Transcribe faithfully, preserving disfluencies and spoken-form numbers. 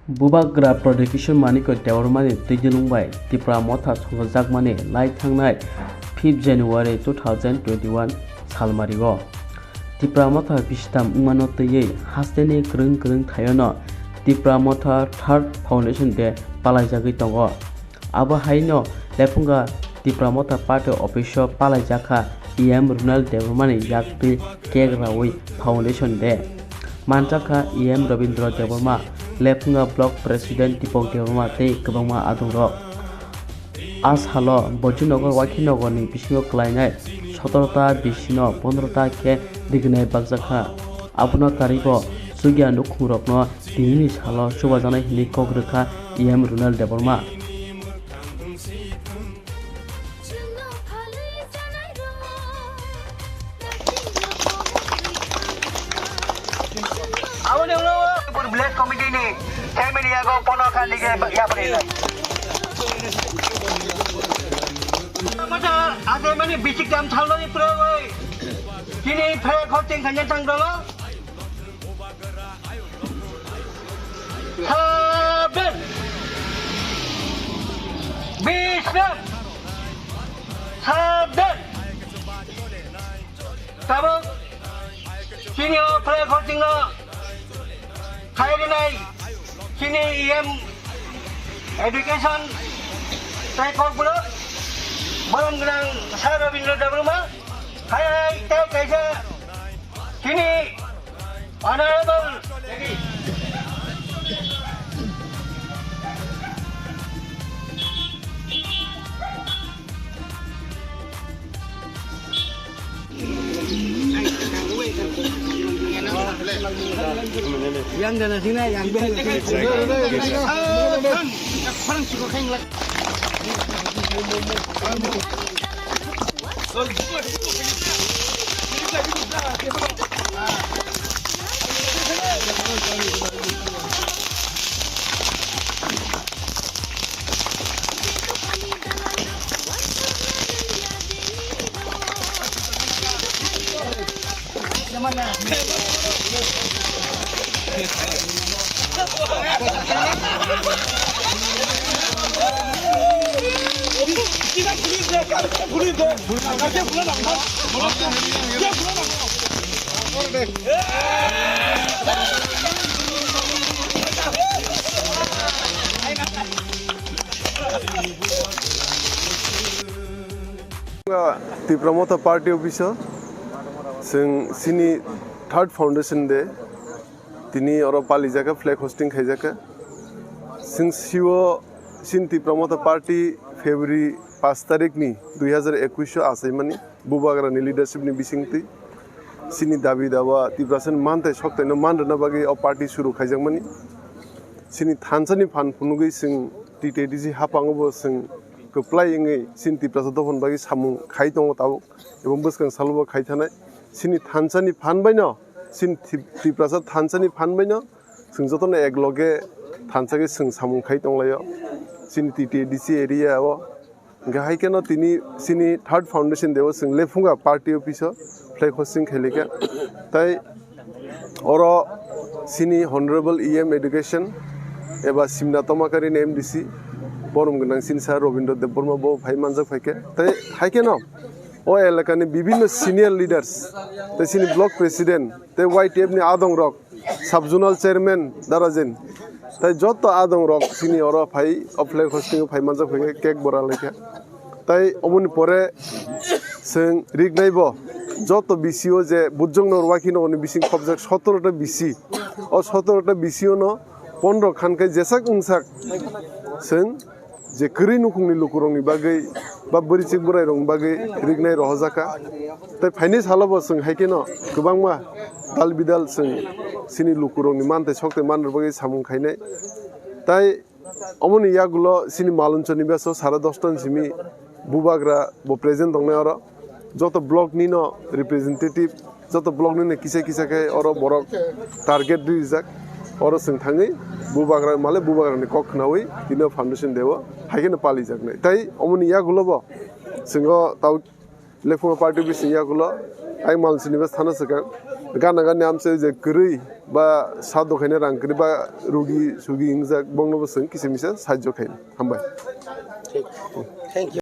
Bubagra Pradyut Kishore Manikya Debbarmani twijlung bai Tipra Motha songchajakmani lai thangnai fifth January two thousand twenty-one salmario Tipra Motha bistam wngmano twiwi hasteni kwrwng kwrwng thaiono Tipra Motha Third Foundation Day palaijagwi tongo. Abo haino Lephunga Tipra Motha Party office o palaijakha E M Runal Debbarmani yaktwi cake rawi Foundation Day. Manjakha E M Rabindra Debbarma, Lephunga Block President Dipak Debbarma tei kwbangma adongrok. A salo Bojinagar Wakhinagarni bisingo kwlainai sotorota bisino pondrota khe rignai bakjakha. Abono karwibo chukya nukhungrokno tinini salo chubajaknai hwnwi kok rwkha E M Runal Debbarma. Aboni ulo Pur Village Committee ni chairman yago pono khan dige yapri. Mata ade mani bichik dam thalmani pura oi. Kini phe khoting khanya tang dolo. Saben. Bisram. Saben. Tabuk chini o flag hoising no khai rinai chini E M education tei kokborok borom gwnang Sir Rabindra Debbarma hai hai tei kaisa chini honorable Yang dana sini yang bel. Tipra Motha Party office o chwng chini third foundation day tini oro palijak kha, flag hosting khaijak kha. Chwng sio chini Tipra Motha Party February paanch tarikh ni dui hazar ekush o achaimani Bubagrani leadership ni bisingtwi chini dabi dawa Tiprasani manthai soktaino man rwna bagwi o party suru khaijakmani. Chini thansani phan phunugwi chwng T T A D C haphango bo chwng kwplai wngwi chini Tiprasa dophani bagwi samung khai tongo tabuk, ebong bwskang salo bo khai thanai. Chini thansani phan baino, chini Tip-, Tiprasa thansani phan baino chwng jotono ek loge thansa khe chwng samung khai tonglaio chini T T A D C area o. Hingkhe hai kheno tini chini third foundation day o chwng Lephunga party office o flag hosting khailai kha. Tai oro chini Honorable E M Education eba Simna Tomakari ni M D C borom gwnang chini sir Robindra Debbarma bo phai manjak phai khe. Tai hai kheno o elakani bibinno senior leaders, tai chini block president, tai Y T F ni adongrok, sub zonal chairman Darajen, tai joto adongrok chini oro phai o flag hosting o phai manjak phai khe cake bora lai kha. Tai oboni pore chwng rignai bo joto B C o je Bujong Nor Wakhinagarni bising khobjak sotoro ta B C, o sotoro ta B C o no pondro khan khe jesak wngsak chwng je kwrwi nukhungni lukurokni bagwi ba bwrwichwk bwrairokni bagwi rignai rohorjak kha. Tai phaini salo bo chwng hai kheno kwbangma dal bidal chwng chini lukurokni manthai sokthai manrok bagwi samung khainai. Tai omoni yagulo chini Malunchoni beso sare dosta ni simi Bubagra bo present tongnai oro. Joto block ni no representative, joto block ni no kisa kisa khe oro borok target rijak. Oro chwng thangwi Bubagra male Bubagra ni kok khnawi tini o foundation day o hai kheno palijaknai. Tai omoni yagulo bo chwng o tau Lephunga party bising yagulo ai Malunchoni bes thana swkang. Gana gani amchai je kwrwi ba sado khaina rang kwrwi ba rugi sugi wngjak bongno bo chwng kisa misa sahajyo khaina. Hambai. Thank you.